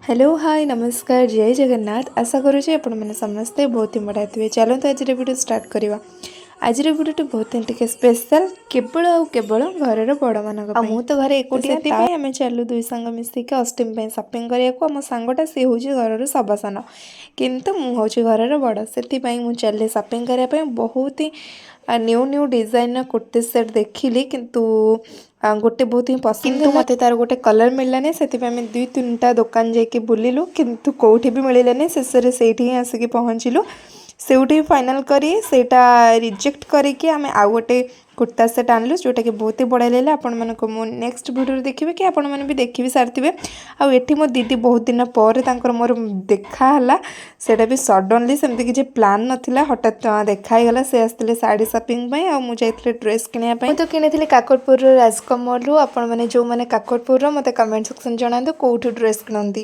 Hello, ହାଏ, ନମସ୍କାର, ଜୟ ଜଗନ୍ନାଥ। ଆଶା କରୁଛି ଆପଣମାନେ ସମସ୍ତେ ବହୁତ ହିଁ ବଢ଼ିଆ ଥିବେ। ଚାଲନ୍ତୁ, ଆଜିର ଭିଡ଼ିଓ ଷ୍ଟାର୍ଟ କରିବା। ଆଜିର ଭିଡ଼ିଓଟି ବହୁତ ହିଁ ଟିକେ ସ୍ପେଶାଲ, କେବଳ ଆଉ କେବଳ ଘରର ବଡ଼ମାନଙ୍କ ପାଇଁ। ମୁଁ ତ ଘରେ ଏକୁଟିଆ, ସେଥିପାଇଁ ଆମେ ଚାଲୁ ଦୁଇ ସାଙ୍ଗ ମିଶିକି ଅଷ୍ଟମୀ ପାଇଁ ସପିଂ କରିବାକୁ। ଆମ ସାଙ୍ଗଟା, ସିଏ ହେଉଛି ଘରର ସବା ସାନ, କିନ୍ତୁ ମୁଁ ହେଉଛି ଘରର ବଡ଼। ସେଥିପାଇଁ ମୁଁ ଚାଲିଲି ସପିଂ କରିବା ପାଇଁ। ବହୁତ ହିଁ ନ୍ୟୁ ନ୍ୟୁ ଡିଜାଇନର କୁର୍ତ୍ତୀ ସେଟ୍ ଦେଖିଲି, କିନ୍ତୁ ଗୋଟେ ବହୁତ ହିଁ ପସନ୍ଦ। କିନ୍ତୁ ମୋତେ ତାର ଗୋଟେ କଲର୍ ମିଳିଲାନି। ସେଥିପାଇଁ ଆମେ ଦୁଇ ତିନିଟା ଦୋକାନ ଯାଇକି ବୁଲିଲୁ, କିନ୍ତୁ କେଉଁଠି ବି ମିଳିଲାନି। ଶେଷରେ ସେଇଠି ହିଁ ଆସିକି ପହଞ୍ଚିଲୁ। ସେଇଠି ଫାଇନାଲ୍ କରି ସେଇଟା ରିଜେକ୍ଟ କରିକି ଆମେ ଆଉ ଗୋଟେ କୁର୍ତ୍ତା ସେଟ୍ ଆଣିଲୁ, ଯେଉଁଟାକି ବହୁତ ହି ବଢ଼ିଆ ଲାଗିଲା। ଆପଣମାନଙ୍କୁ ମୁଁ ନେକ୍ସଟ ଭିଡ଼ିଓରେ ଦେଖିବି କି ଆପଣମାନେ ବି ଦେଖି ବି ସାରିଥିବେ। ଆଉ ଏଠି ମୋ ଦିଦି, ବହୁତ ଦିନ ପରେ ତାଙ୍କର ମୋର ଦେଖା ହେଲା। ସେଇଟା ବି ସଡ଼ନଲି, ସେମିତି କିଛି ପ୍ଲାନ୍ ନଥିଲା, ହଠାତ୍ ଦେଖା ହେଇଗଲା। ସେ ଆସିଥିଲେ ଶାଢ଼ୀ ସପିଂ ପାଇଁ ଆଉ ମୁଁ ଯାଇଥିଲି ଡ୍ରେସ୍ କିଣିବା ପାଇଁ। ମୁଁ ତ କିଣିଥିଲି କାକଟପୁରର ରାଜକମଲରୁ। ଆପଣମାନେ ଯେଉଁମାନେ କାକଟପୁରର, ମୋତେ କମେଣ୍ଟ ସେକ୍ସନ୍ ଜଣାନ୍ତୁ କେଉଁଠୁ ଡ୍ରେସ୍ କିଣନ୍ତି।